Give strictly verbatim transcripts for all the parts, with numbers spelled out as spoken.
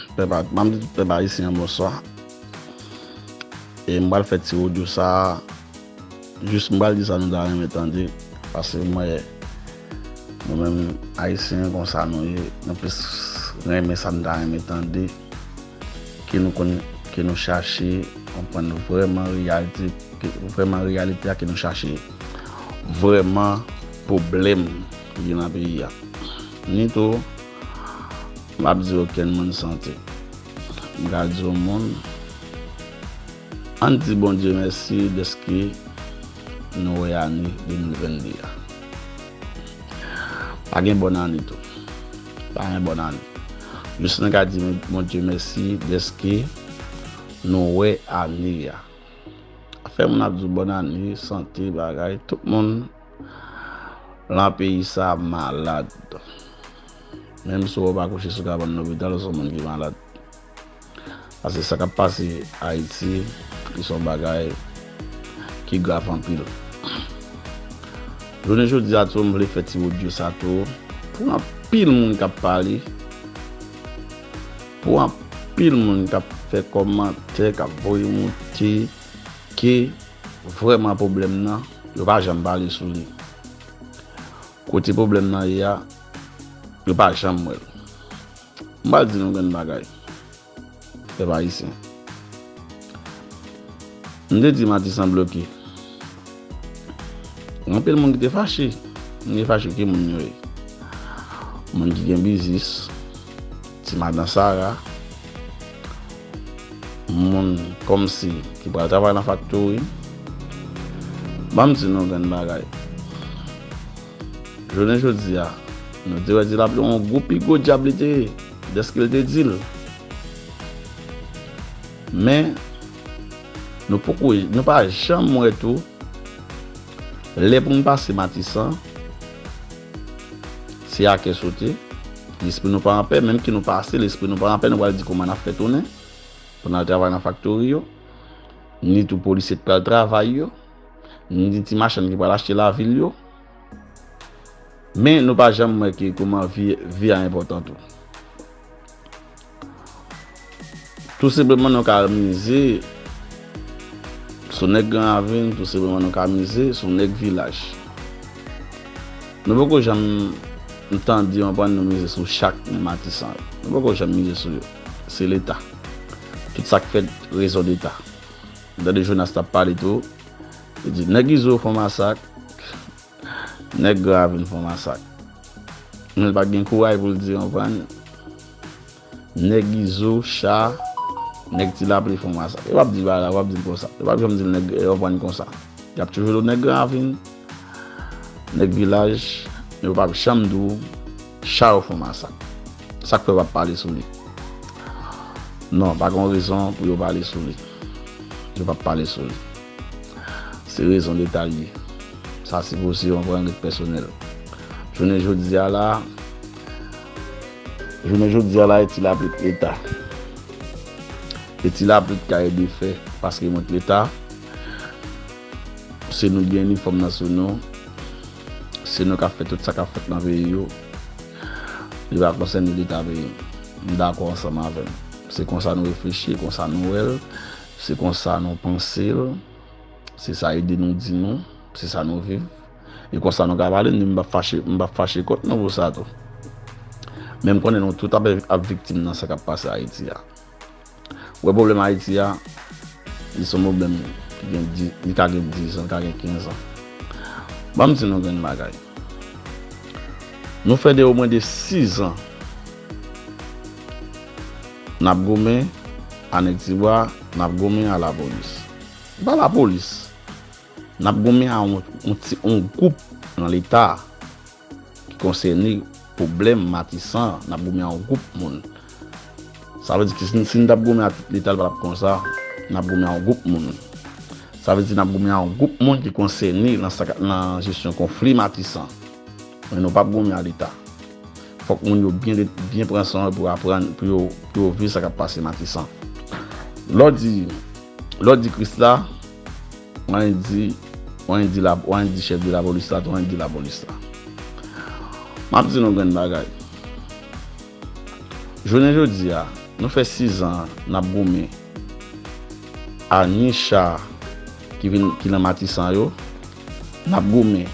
Pèp a, m ap di tout pèp ayisyen an bonswa. E m pral fè ti odyo sa a. Jis m pral di sa nou ta renmen tande. Paske m wè nou menm ayisyen konsa nou ye. Nou plis renmen sa nou ta renmen tande. Ke nou konn, ke nou chache konprann vrèman reyalite, ke vrèman reyalite a ke nou chache. Vrèman pwoblèm ki gen nan peyi a. Ni tou, m ap di okenn moun sante. M ka di yon moun, ann di Bondye mèsi dèske nou wè ane de mil venn de a. Pa gen bòn ane tou. Pa gen bòn ane. Jis nou ka di Bondye mèsi dèske nou wè ane a. Afè moun ap di w bòn ane, sante, bagay, tout moun lan peyi sa malad. Menm si w pa kouche sou kabann lopital, ou se yon moun ki malad. Paske sa k ap pase Ayiti, li se yon bagay ki grav anpil. Jounen jodi a tou, m vle fè ti odyo sa tou, pou anpil moun k ap pale, pou anpil moun k ap fè kòmantè, k ap voye monte, ke vrèman pwoblèm nan, yo pa janm pale sou li. Kote pwoblèm nan ye a, yo pa janm wè l. M pral di nou grenn bagay, pèp ayisyen. M te di Matisan bloke. Gen anpil moun ki te fache. Moun ki fache, ki moun yo ye? Moun ki gen biznis, ti madan Sara, moun kòmsi ki pral travay nan faktori. Ban m di nou grenn bagay. Jounen jodi a, nou te wè Ti Lapli yon gwo pi gwo dyab li te ye, dèske l te di l. Men, nou poko, nou pa janm wè tou, lè pou n pase Matisan, se a kè sote, lespri nou pa anpè, menm ke nou pase, lespri nou pa anpè, nou pral di kòman n ap fè tounen, pou n al travay nan faktori yo, ni tou polisye k pral travay yo, ni ti machann ki pral achte lavil yo. Men nou pa janm wè ke kòman vi, vi a enpòtan tou. Tou senpleman nou ka mize sou nèg Gran Ravin, tou senpleman nou ka mize sou nèg vilaj. Nou poko janm tande yon pran nou mize sou chak nèg Matisan yo. Nou poko janm mize sou yo. Se Leta. Tout sa k fèt, rezon Leta. M tande Jonas t ap pale tou. Li di, nèg Izo fè yon masak, nèg Gran Ravin fè yon masak. Men l pa t gen kouray pou l di, konprann, nèg Izo, Cha, nèg Ti Lapli fè yon masak. Yo p ap di bagay la, yo p ap di l konsa. Yo p ap janm di l nèg, yo pran l konsa. Y ap toujou di w nèg Gran Ravin, nèg vilaj, men yo p ap janm di w Cha yo fè yon masak. Sa k fè yo p ap pale sou li? Non, pa gen rezon pou yo pale sou li. Yo p ap pale sou li. Se rezon Leta l ye. Sa se pou se yon pran ret pèsonèl. Jounen jodi a la, jounen jodi a la, e Ti Lapli k Leta. E Ti Lapli k ka ede fè, paske mwen k Leta, se nou gen inifòm nan sou nou, se nou k ap fè tout sa k ap fèt nan peyi yo. Li pa konsène Leta peyi m. M dakò ansanm avè l. Se konsa nou reflechi, konsa nou wè l, se konsa nou panse l, se sa ide nou di nou, se sa nou viv. E konsa nou ka pale, ni m p ap fache, m p ap fache kont nou pou sa tou. Men m konnen nou tout ap, ap viktim nan sa k ap pase Ayiti a. Ou wè pwoblèm Ayiti a, li se yon pwoblèm ki gen di, li ka gen diz an, li ka gen kenz an. Ban m di nou grenn bagay. Nou fè de omwen de sis an n ap goumen a nèg Tibwa, n ap goumen a lapolis. Se pa lapolis. N ap goumen a yon, yon ti, yon gwoup nan Leta ki konsène pwoblèm Matisan an. N ap goumen a yon gwoup moun. Sa vle di ki si, si n t ap goumen a tout Leta, l pa t ap konsa. N ap goumen a yon gwoup moun. Sa vle di n ap goumen a yon gwoup moun ki konsène nan sa k, nan jesyon konfli Matisan. Men nou p ap goumen a Leta. Fòk moun yo byen, byen pran san yo pou aprann, pou yo, pou yo viv sa k ap pase Matisan. Lè w di, lè w di Krisla, w annik di, w annik di la, w annik di chèf de lapolis la, tou w annik di lapolis la. M ap di nou grenn bagay. Jounen jodi a, Nou fè sizan n ap goumen a ni cha ki vin, ki nan Matisan yo, n ap goumen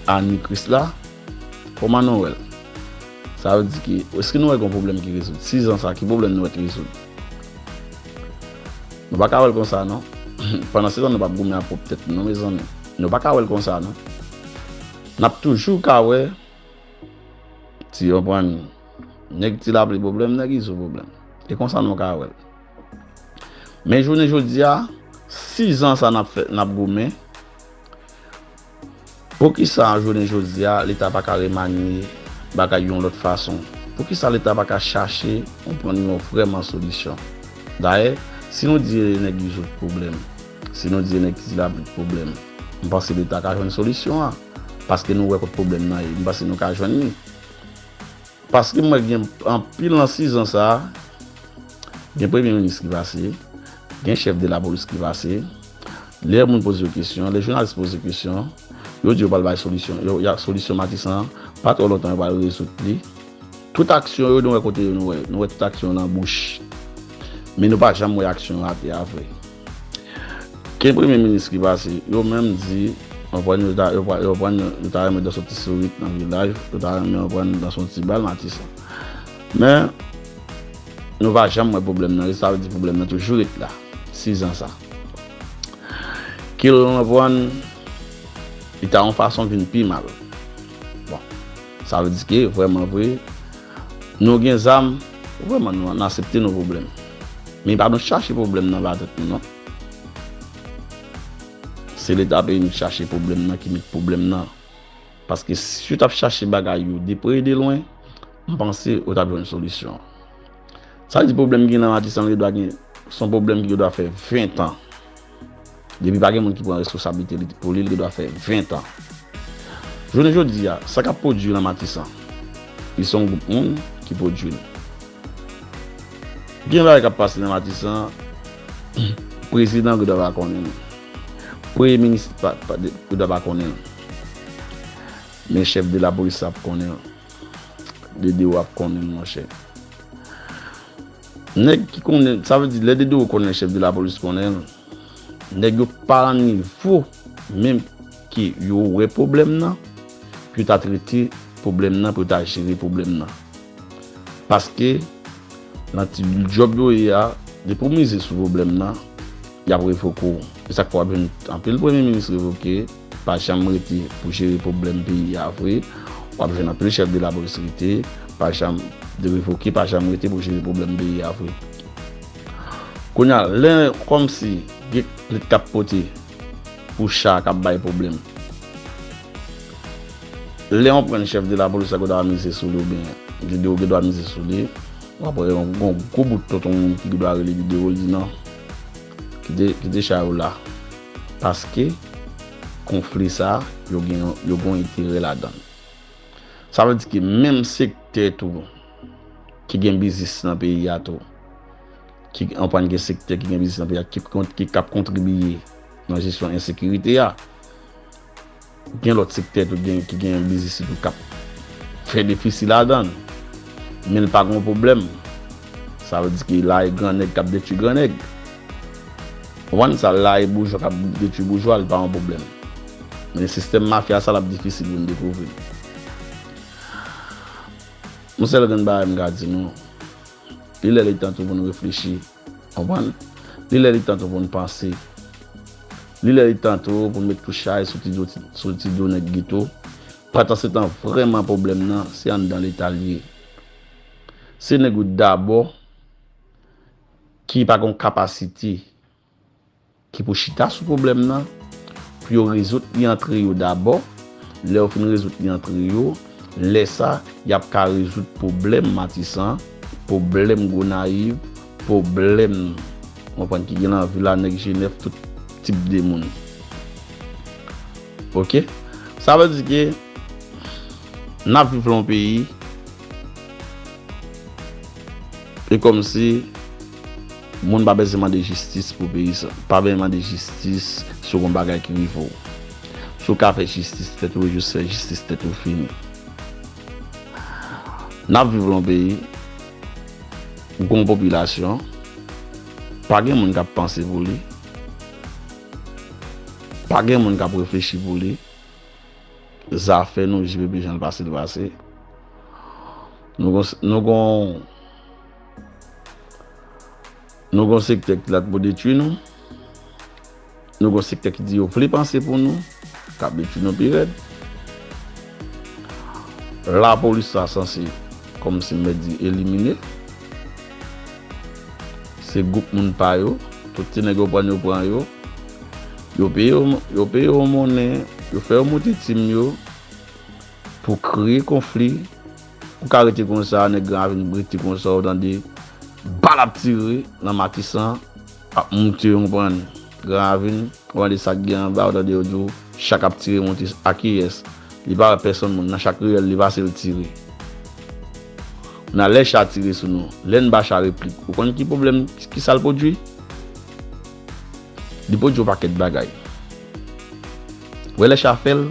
a ni Krisla. Kòman nou wè l? Sa vle di ke, èske nou wè gen yon pwoblèm ki rezoud? Sizan sa, ki pwoblèm nou wè ki rezoud? Nou pa ka wè l konsa, non. Pandan se tan, nou p ap goumen a pwòp tèt nou, non, mezanmi. Nou pa ka wè l konsa, non. N ap toujou ka wè, ti konprann, nèg Ti Lapli pwoblèm, nèg Izo pwoblèm. E konsa nou ka wè l. Men jounen jodi a, sizan sa n ap fè, n ap goumen. Poukisa jounen jodi a, Leta pa ka remanye bagay yon lòt fason? Poukisa Leta pa ka chache konprann yon vrèman solisyon? Dayè, si nou di nèg Izo pwoblèm, si nou di nèg Ti Lapli pwoblèm, m panse Leta ka jwenn solisyon an. Paske nou wè kot pwoblèm nan ye, m panse nou ka jwenn li. Paske m wè gen anpil nan sizan sa a, gen premye minis ki pase, gen chèf de lapolis ki pase. Lè moun poze yo kesyon, lè jounalis poze kesyon, yo di yo pral bay solisyon. Yo, y a solisyon Matisan an, pa twò lontan yo pral rezoud li. Tout aksyon yo, nou wè kote yo, nou wè, nou wè tout aksyon yo nan bouch. Men nou pa janm wè aksyon yo atè a vre. Gen premye minis ki pase, yo menm di, konprann, yo ta, yo, yo, yo ta renmen danse yon ti sourit nan vilaj, yo ta renmen, konprann, danse yon ti bal Matisan. Men, nou pa janm wè pwoblèm nan, sa vle di pwoblèm nan toujou ret la, sizan sa. Ke l konprann, li ta yon fason vin pi mal. Bon, sa vle di ke, vrèman vre, nou gen zam, vrèman, nou, n aksepte nou pwoblèm. Men pa nou chache pwoblèm nan ba tèt nou, non. Se Leta peyi nou ki chache pwoblèm nan, ki met pwoblèm nan. Paske si yo t ap chache bagay yo de pre e de lwen, m panse yo t ap jwenn solisyon. Sa vle di pwoblèm ki gen nan Matisan, li dwa gen, se yon pwoblèm ki dwa fè ven tan. Depi pa gen moun ki pran responsablite li, pou li, li dwa fè ven tan. Jounen jodi a, sa k ap pwodui nan Matisan, li se yon gwoup moun ki pwodui l. Gen bagay k ap pase nan Matisan, prezidan Gridò pa konnen l. Premye minis pa, pa, Gridò pa konnen l. Men chèf de lapolis ap konnen l. D D O ap konnen l, monchè. Nèg ki konnen, sa vle di, lè D D O konnen l, chèf de lapolis konnen l, nèg yo pa nan nivo menm ke yo wè pwoblèm nan, pou yo ta trete pwoblèm nan, pou yo ta jere pwoblèm nan. Paske, nan ti djòb yo ye a, depi w mize sou pwoblèm nan, y ap revoke w. Se sa k fè w ap jwenn anpil premye minis revoke, pa janm rete pou jere pwoblèm peyi a vre. W ap jwenn anpil chèf de lapolis rete, pa janm de revoke, pa janm rete pou jere pwoblèm peyi a vre. Kounye a, lè kòmsi gen plent k ap pote pou cha k ap bay pwoblèm. Lè yon pran chèf de lapolis la, gen dwa mize sou li, oubyen Dideo gen dwa mize sou li, w ap wè yon, yon gwo bout tonton moun ki gen dwa rele Dideo, li di non, kite, kite cha yo la. Paske konfli sa, yo gen, yo gen yon enterè ladan l. Sa vle di ke menm sektè tou ki gen biznis nan peyi a tou, ki anprann gen sektè ki gen biznis nan peyi a, ki, ki k ap kontribiye nan jesyon ensekirite a. Gen lòt sektè tou gen, ki gen biznis tou k ap fè defisi ladan l. Men l pa gen pwoblèm. Sa vle di ke la e gran nèg k ap detwi gran nèg. Konprann sa, la e boujwa k ap detwi boujwa, li pa yon pwoblèm. Men sistèm mafya sa l ap difisil pou n dekouvri l. Yon sèl grenn bagay m ka di nou, li lè li tan tou pou n reflechi, konprann? Li lè li tan tou pou n panse. Li lè li tan tou pou n met tou chay sou ti do, sou ti do nèg geto. Pandansetan, vrèman pwoblèm nan, se anndan Leta l ye. Se nèg yo dabò ki pa gen kapasite ki pou chita sou pwoblèm nan, pou yo rezoud li antre yo dabò. Lè yo fin rezoud li antre yo, lè sa, y ap ka rezoud pwoblèm Matisan, pwoblèm Gonayiv, pwoblèm, w konprann, ki gen nan vil la, nèg Jenèf, tout tip de moun. Oke? Sa vle di ke n ap viv lan yon peyi, e kòmsi moun pa bezwen mande jistis pou peyi sa. Pa bezwen mande jistis sou yon bagay ki rive w. Si w ka fè jistis tèt ou, jis fè jistis tèt ou fini. N ap viv lan yon peyi, Ou gen yon popilasyon, pa gen moun k ap panse pou li, pa gen moun k ap reflechi pou li. Zafè nou, J P P, jan l pase, l pase. Nou gon, nou gon, nou gon sektè ki la pou detwi nou. Nou gon sektè ki di yo vle panse pou nou, k ap detwi nou pi rèd. Lapolis la sanse, kòmsi m mèt di, elimine. Se gwoup moun pa yo, tout ti nèg yo pran yo pran yo. Yo peye yo, yo peye yo monnen, yo fè yo moute tim yo pou kreye konfli. Ou ka rete konsa, nèg Gran Ravin rete konsa, ou tande bal ap tire nan Matisan, ap moute, ou konprann. Gran Ravin, ou tande sa k gen anba, ou tande yo di w, chak ap tire monte. A kiyès? Li pa wè pèsonn moun, nan chak riyèl li pase, l tire. Nan lè cha tire sou nou, lè n ba cha replik, ou konn ki pwoblèm, ki sa l pwodui? Li pwodui yon pakèt bagay. Wè lè cha fè l,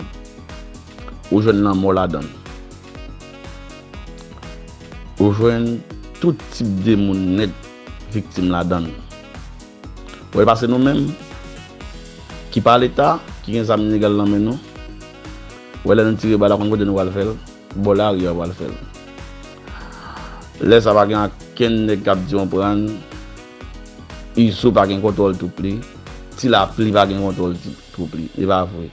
ou jwenn lanmò ladan l. Ou jwenn tout tip de moun nèt viktim ladan l. Wè pase nou menm ki pa Leta, ki gen zam ilegal nan men nou. Wè lè nou tire bal la, konn kote nou pral fè l? Bò lari a pral fè l. Lè sa pa gen okenn nèg k ap di yon pran, Izo pa gen kontwòl twoup li, Ti Lapli pa gen kontwòl twoup li. E pa vre.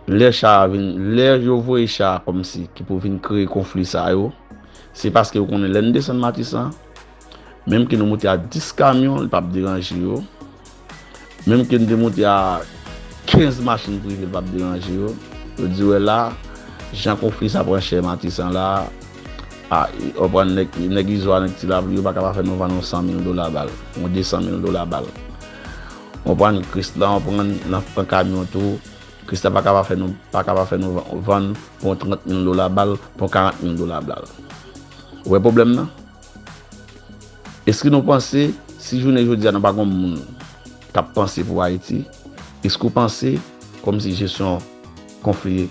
Lè cha a vin, lè yo voye cha a kòmsi ki pou vin kreye konfli sa yo, se paske yo konnen lè n desann Matisan, menm ke nou moute a dis kamyon, li p ap deranje yo. Menm ke n te moute a kenz machin prive, li p ap deranje yo. Yo di, wè la, jan konfli sa pran chè Matisan la, a, ou konprann, nèg, nèg Izo a, nèg Ti Lapli, yo pa ka pa fè nou vann yon san mil dola bal, yon de san mil dola bal. Ou konprann, Krisla, ou konprann, nan pran kamyon tou, Krisla pa ka pa fè nou, pa ka pa fè nou van-, vann pou yon trant mil dola bal, pou yon karant mil dola bal. Ou wè pwoblèm nan? Èske nou panse, si jounen jodi a nou pa gen moun k ap panse pou Ayiti, èske w panse kòmsi jesyon konfli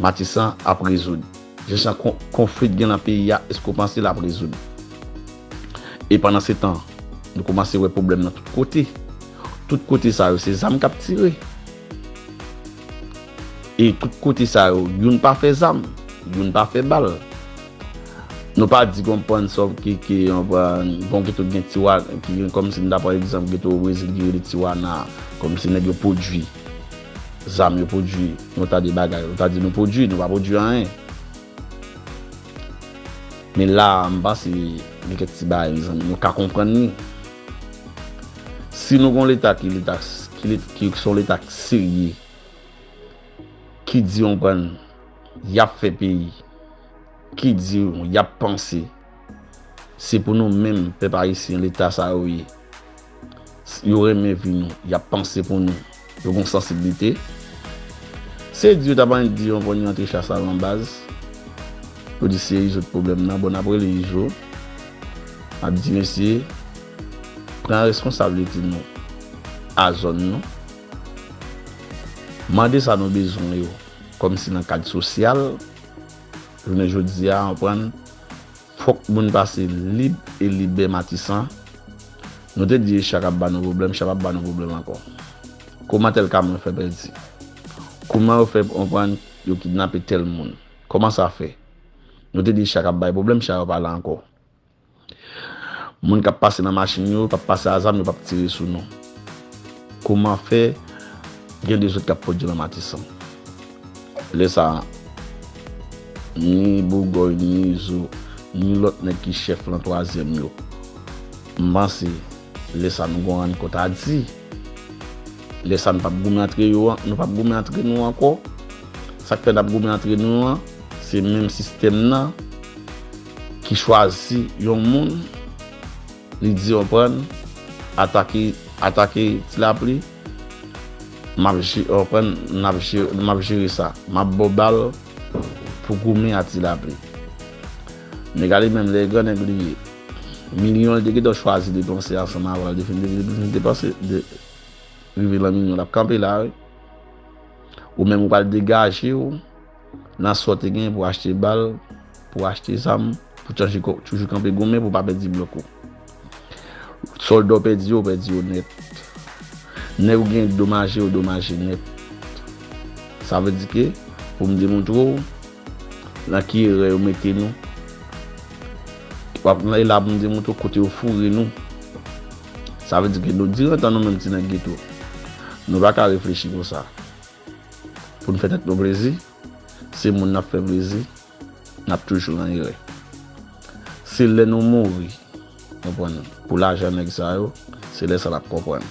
Matisan ap rezoud? Jesyon kon-, konfli k gen nan peyi a, èske w panse l ap rezoud? E pandansetan, nou kòmanse wè pwoblèm nan tout kote. Tout kote sa yo, se zam k ap tire. E tout kote sa yo, youn pa fè zam, youn pa fè bal. Nou pa di konprann sòf ki, ki, konprann, bon, ki tout gen tiwa, ki gen kòmsi, m ta pran egzanp, geto Brezil ki rele Tijuana, kòmsi nèg yo pwodui zam, yo pwodui yon ta de bagay. Nou ta di nou pwodui, nou pa pwodui anyen. Men la a, m panse gen kèk ti bagay, mezanmi, nou ka konprann li. Si nou gon Leta ki Leta, ki Let-, ki se yon Leta serye, ki di yon pran, y ap fè peyi, ki di y ap panse, se pou nou menm, pèp ayisyen, Leta sa yo ye. Yo renmen vi nou, y ap panse pou nou, yo gon sansiblite. Se di yo t ap annik di yon pran yo antre chas la nan baz. Yo di se Izo t pwoblèm nan, bon, n ap rele Izo. N ap di, mesye, pran responsablite nou a zòn nou. Mande sa nou bezwen yo, kòmsi nan kad sosyal. Jounen jodi a, konprann, fòk moun pase lib e libè Matisan. Nou te di e cha k ap ba nou pwoblèm, cha p ap ba nou pwoblèm ankò. Kòman tèl kamyon fè pèdi? Kòman yo fè konprann yo kidnape tèl moun? Kòman sa fè? Nou te di cha k ap bay pwoblèm, cha yo pa la ankò. Moun k ap pase nan machin yo, k ap pase a zam, yo p ap tire sou nou. Kòman fè gen de zòd k ap pwodui nan Matisan? Lè sa a, ni Bougòy, ni Izo, ni lòt nèg ki chèf lan twazyèm yo, m panse lè sa a nou gon rann kont a di. Lè sa a nou p ap goumen antre yo, nou p ap goumen antre nou ankò. Sa k fè n ap goumen antre nou an, se menm sistèm nan ki chwazi yon moun, li di, konprann, atake, atake Ti Lapli, m ap je-, konprann, n ap je-, m ap jere sa. M ap ba w bal pou goumen a Ti Lapli. Nèg la li menm, lè grannèg li ye, milyon li te gentan chwazi depanse ansanm avè l, li fin, li fin depanse, de, rive lan milyon, l ap kanpe la, wi. Ou menm ou pral degaje w nan sa w te gen pou achte bal, pou achte zam, Pou chanje kò, toujou kanpe goumen pou w pa pèdi blòk ou. Sòlda w pèdi yo, w pèdi yo nèt. Nèg ou gen domaje, yo domaje nèt. Sa vle di ke, pou m demontre w, nan ki erè yo mete nou. W ap nan la pou m demontre w kote yo foure nou. Sa vle di ke nou, dirantan nou menm ti nèg geto, nou pa ka reflechi konsa. Pou n fè tèt nou plezi, se moun n ap fè plezi, n ap toujou nan erè. Se lè nou mouri, konprann, pou lajan nèg sa yo, se lè sa n ap konprann.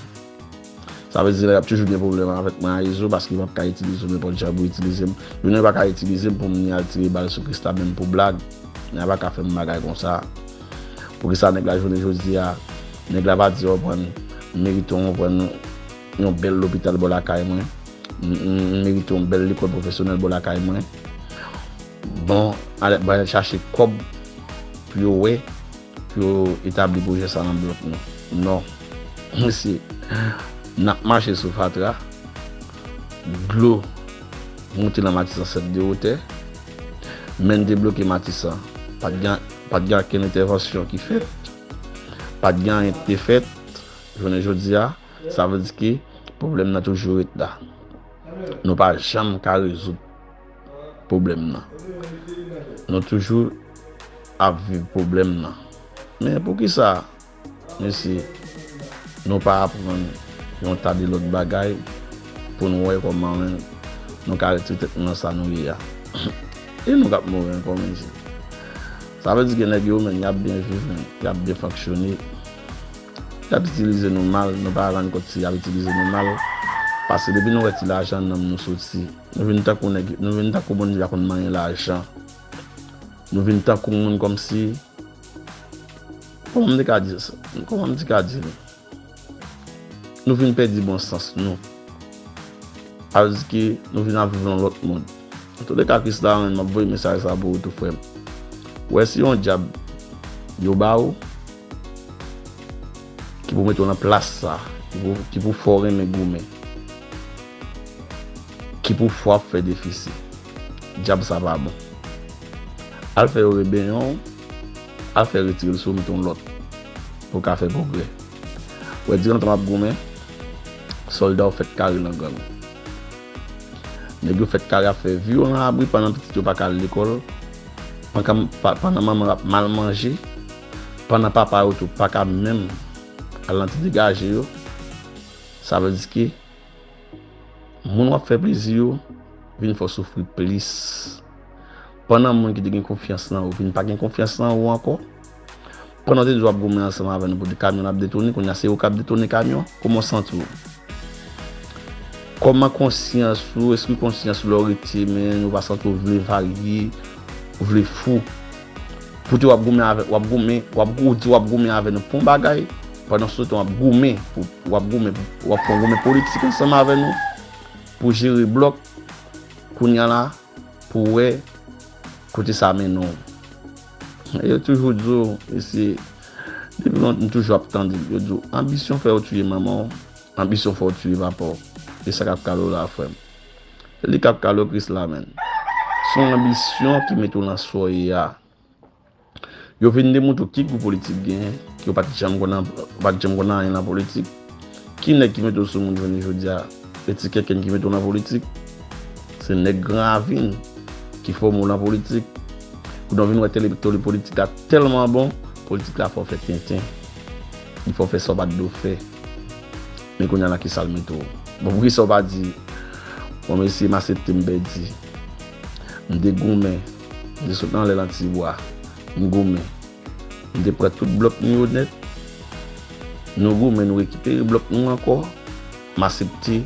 Sa vle di nèg ap toujou gen pwoblèm avèk mwen a rezo paske m ap ka itilize w nenpòt jan pou itilize m. Youn pa ka itilize m pou m ni al tire bal sou Krista menm pou blag. Nèg pa ka fè m bagay konsa. Poukisa nèg la jounen jodi a, nèg la pa di, w konprann, m merite, w konprann, yon bèl lopital bò lakay mwen. M, m, m merite yon bèl lekòl pwofesyonèl bò lakay mwen. Bon, ale, bon, al chache kòb pou yo wè, pou yo etabli pwojè sa nan blòk nou. Non. Mesye, n ap mache sou fatra, dlo monte nan Matisan sèt de wotè, men n te bloke Matisan. Pa t gen, pa t gen okenn entèvansyon ki fèt, pa t gen anyen ki te fèt. Jounen jodi a, sa vle di ke pwoblèm nan toujou ret la. Nou pa janm ka rezoud pwoblèm nan. Nou toujou ap viv pwoblèm nan. Men poukisa, mesye, nou pa aprann yon ta de lòt bagay pou nou wè kòman nou ka retire tèt nou nan sa nou ye a? E nou k ap mouri ankò, mesye. Sa vle di gen nèg yo, men, y ap byen viv, men, y ap byen fonksyone. Y ap itilize nou mal, nou pa rann kont si y ap itilize nou mal. Paske depi nou wè ti lajan nan men nou soti, nou vin tankou nèg, nou vin tankou moun ki pa konn manyen lajan. Nou vin tankou moun kòmsi, kòman m te ka di sa? Kòman m te ka di l? Nou vin pèdi bon sans nou. Sa vle di ke nou vin ap viv nan lòt mond. Antouleka, Krisla, m ap voye mesaj sa pou ou tou, frè m. Ou wè, si yon djab yo ba ou, ki pou mete w nan plas sa, ki pou, ki pou fè w renmen goumen, ki pou fè w ap fè defisi, djab sa pa bon. Al fè yo rebenyen w, al fè retire l sou w, mete yon lòt pou w ka fè pwogrè. Ou wè, dirantan w ap goumen, sòlda w fèt kare nan gang. Nèg yo fèt kare ap fè vi yo nan abri pandan pitit yo pa ka al lekòl, pandan, pa, pandan manman yo ap mal manje, pandan papa yo tou pa ka menm al nan ti degaje yo. Sa vle di ke moun w ap fè plezi yo vin fè w soufri plis. Pandan moun ki te gen konfyans nan ou vin pa gen konfyans nan ou ankò. Pandan w te di w ap goumen ansanm avè nou pou de kamyon n ap detounen, kounye a se ou k ap detounen kamyon. Kòman w santi w? Kòman konsyans ou, èske konsyans ou lè w rete, men ou pa santi w vle varye, ou vle fou? Pou di w ap goumen avè, w ap goumen, w ap gou-, di w ap goumen avè nou pou yon bagay, pandan se tan w ap goumen, pou, w ap goumen, pou, w ap fè yon goumen politik ansanm avè nou, pou jere blòk, kounye a la, pou wè kote sa mennen w. E yo toujou di w, mesye, depi lontan, m toujou ap tande l, yo di w, anbisyon fè w tiye manman w, anbisyon fè w tiye papa w. E sa k ap kale w la, frè m. Se li k ap kale w, Krisla, menn. Se yon anbisyon ki mete w nan sa w ye a. Yo vin demontre w ki gou politik genyen, ke yo pa t janm konn, pa t janm konn anyen nan politik. Ki nèg ki mete w sou moun jounen jodi a? E ti kenkenn ki mete w nan politik? Se nèg Gran Ravin ki fòme w nan politik. Kounye a w vin wè tele, tole politik la tèlman bon, politik la fè w fè tenten. Li fè w fè sa w pa t dwe fè. Men kounye a la, kisa l mete w? Bon, poukisa w pa di, bon, mesye, m asepte m pèdi. M te goumen, m te sot nan lè nan tibwa, m goumen. M te pran tout blòk nou yo nèt. Nou goumen, nou rekipere blòk nou ankò. M asepte,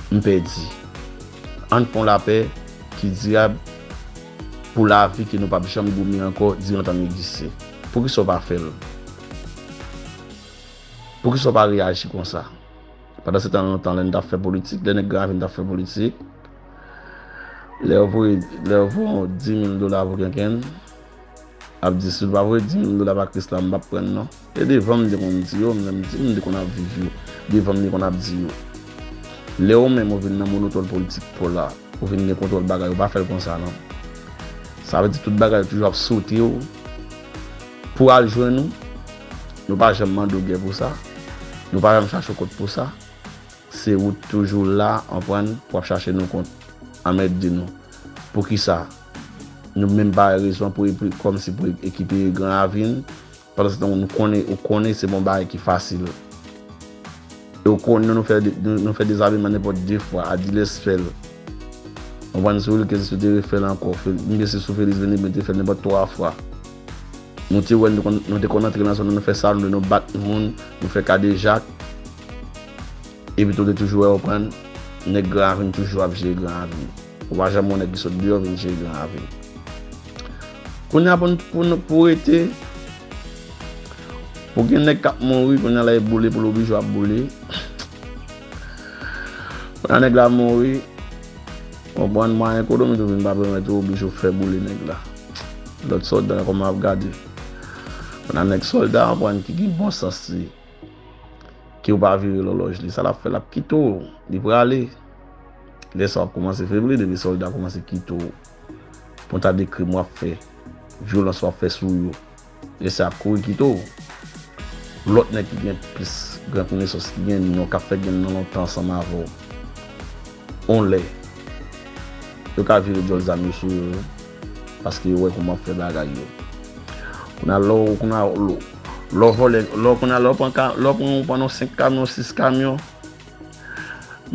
m pèdi. Ann fè yon lapè ki dirab pou lavi ke nou p ap janm goumen ankò dirantan n egziste. Poukisa w pa fè l? Poukisa w pa reyaji konsa? Pandan se tan lontan, lè n t ap fè politik, lè nèg Gran Ravin t ap fè politik, lè yo voye, lè yo voye yon dis mil dola pou kenkenn, ap di, "Si w pa voye dis mil dola ba Krisla, m p ap pran l non." E devan m te konn di yo, m menm di, m te konn ap viv yo. Devan m te konn ap di yo. Lè ou menm ou vin nan monopòl politik pa w la, ou vin gen kontwòl bagay, ou pa fè l konsa non. Sa vle di tout bagay toujou ap sote w, pou al jwenn ou. Nou pa janm mande w gè pou sa. Nou pa janm chache w kont pou sa. Se ou t toujou la, anprann, pou ap chache nou kont, anmède nou. Poukisa? Nou menm bay rezon pou, pou, kòmsi pou ekipere Gran Ravin. Pandan se tan, nou konnen, ou konnen se pa yon bagay ki fasil. E ou konnen nou fè, nou, nou fè dezameman nenpòt de fwa, Adiles fè l. Ou konprann, sou Wilkens, nou te refè l ankò. Fel-, m panse sou Felix Venable, nou te fè l nenpòt twa fwa. Nou te wè, nou, konn- nou te konn antre nan zòn nan, nou fè sa nou vle, nou bat moun, nou fè kadejak. Epi tou, ou te toujou wè, ou konprann, nèg Gran Ravin toujou ap jere Gran Ravin. Ou pa janm wè yon nèg ki sot deyò vin jere Gran Ravin. Kounye a pou n, pou n, pou rete, pou gen nèg k ap mouri, kounye a la e boule pou l oblije ap boule. Kounye a nèg la mouri, ou konprann, mwayen ekonomik ou vin pa pèmèt ou, oblije ou fè boule nèg la. Lòt sòlda kòman ap gade. Kounye a nèg sòlda, ou konprann, ki gen bon sans li, ke ou pa vire lòlòj li, sa l ap fè, l ap kite w, li prale. Lè sa w ap kòmanse febli, depi sòlda kòmanse kite w, pou n ta de krim w ap fè, vyolans w ap fè sou yo, lè sa y ap kouri kite w. Lòt nèg ki gen plis gran konesans, ki gen non, k ap fè gen non lontan ansanm avè w, on lè, yo ka vire djòl zam yo sou yo, wi, paske yo wè kòman w ap fè bagay yo. Kounye a, lè w, kounye a, lè w, lè w vòlè, lè w, kounye a, lè w pran ka, lè w pran, ou pran yon senk kamyon, sis kamyon,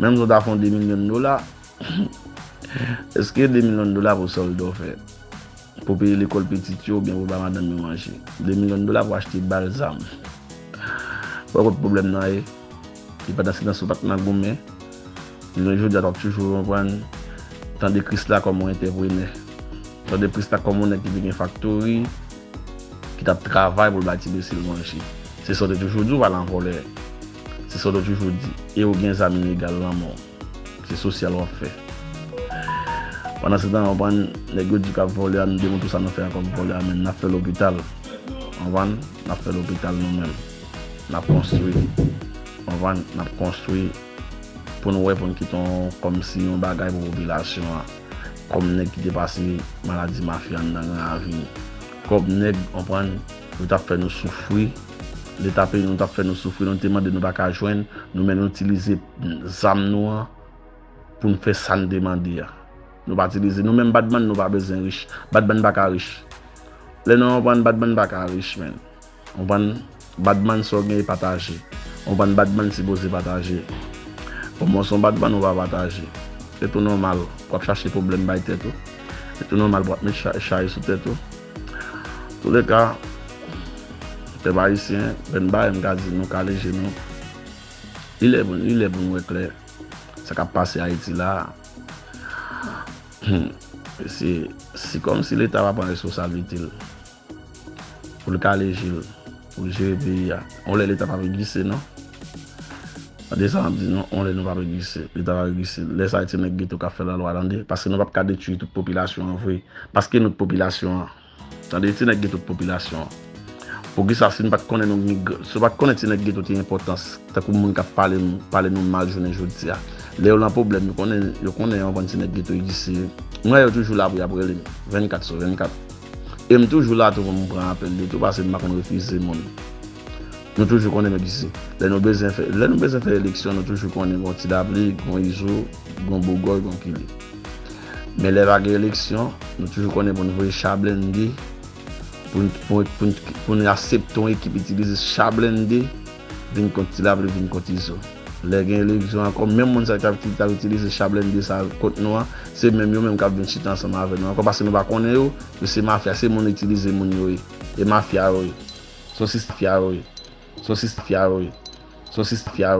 menm si w ta fè yon de milyon dola, èske de milyon dola pou sòlda w fè? Pou peye lekòl pitit yo oubyen pou ba madanm yo manje? De milyon dola pou achte bal, zam. Ou wè kot pwoblèm nan ye? E pandan se tan, si w pa t nan goumen, jounen jodi a, w t ap toujou konprann, tande Krisla kòm yon antreprenè. Tande Krisla kòm yon nèg ki te gen faktori, ki t ap travay pou l bay ti mesye l manje. Se sa w te toujou di, w pa nan vòlè. Se sa w te toujou di. E ou gen zam ilegal nan men w. Se sosyal w ap fè. Pandan se tan, w konprann, nèg yo di k ap vòlè a, nou demontre w sa nou fè a kòm vòlè a, men n ap fè lopital. W konprann? N ap fè lopital nou menm. N ap konstwi. W konprann? N ap konstwi pou n wè, pou n kite yon, kòmsi yon bagay pou popilasyon an. Kòm nèg ki te pase maladi mafya anndan Gran Ravin. Kòm nèg, w konprann, yo t ap fè nou soufri. Leta peyi nou t ap fè nou soufri, nou te mande nou pa ka jwenn, nou menm nou itilize zam nou an pou n fè sa n te mande a. Nou pa itilize, nou menm badman nou pa bezwen rich. Badman pa ka rich. Lè nou konprann badman pa ka rich, men. Konprann? Badman sa w genyen pataje. Konprann? Badman sipoze pataje. Bon, mwen se yon badman ou pa pataje. Se tou nòmal. W ap chache pwoblèm bay tèt ou. Se tou nòmal pou w ap met cha-, chay sou tèt ou. Touleka, pèp ayisyen, benn bagay m ka di nou, kale je nou. Li lè pou, li lè pou n wè klè sa k ap pase Ayiti la. Hmm. Se, se kòmsi Leta pa pran responsablite l pou l kale je l, pou l jere peyi a. On lè Leta pa vle gise, non. Tande sa m ap di nou, on lè nou pa vle gise, Leta pa vle gise. Lè sa a, ti nèg geto k ap fè lalwa, tande. Paske nou p ap ka detwi tout popilasyon an vre. Paske nou t popilasyon an. Tande, ti nèg gen tout popilasyon an. Poukisa si n pa t konnen nou gen gr-, si w pa t konnen ti nèg geto te enpòtans, tankou moun k ap pale, pale nou mal jounen jodi a. Lè yo nan pwoblèm, yo konnen, yo konnen yon bann ti nèg geto egziste. Mwen, yo toujou la pou y ap rele m, vennkat sou vennkat. E m toujou la tou pou m pran apèl yo tou, paske m pa konn refize moun. Nou toujou konnen nou egziste. Lè nou bezwen fè, lè nou bezwen fè eleksyon, nou toujou konnen gon Ti Lapli, gon Izo, gon Bougòy, gon Kili. Men lè pa gen eleksyon, nou toujou konnen pou n voye cha blende, pou n, pou, pou n, pou n aksepte yon ekip itilize cha blende, vin kont Ti Lapli, vin kont Izo. Lè gen eleksyon ankò, menm moun sa yo ki t ap, ki t ap itilize cha blende sa kont nou an, se menm yo menm k ap vin chita ansanm avè nou ankò, paske nou pa konnen yo, yo se mafya, se moun itilize moun yo ye. E mafya yo ye. Se yon sistèm mafya yo ye. Se yon sistèm mafya yo ye. Se yon sistèm mafya yo ye.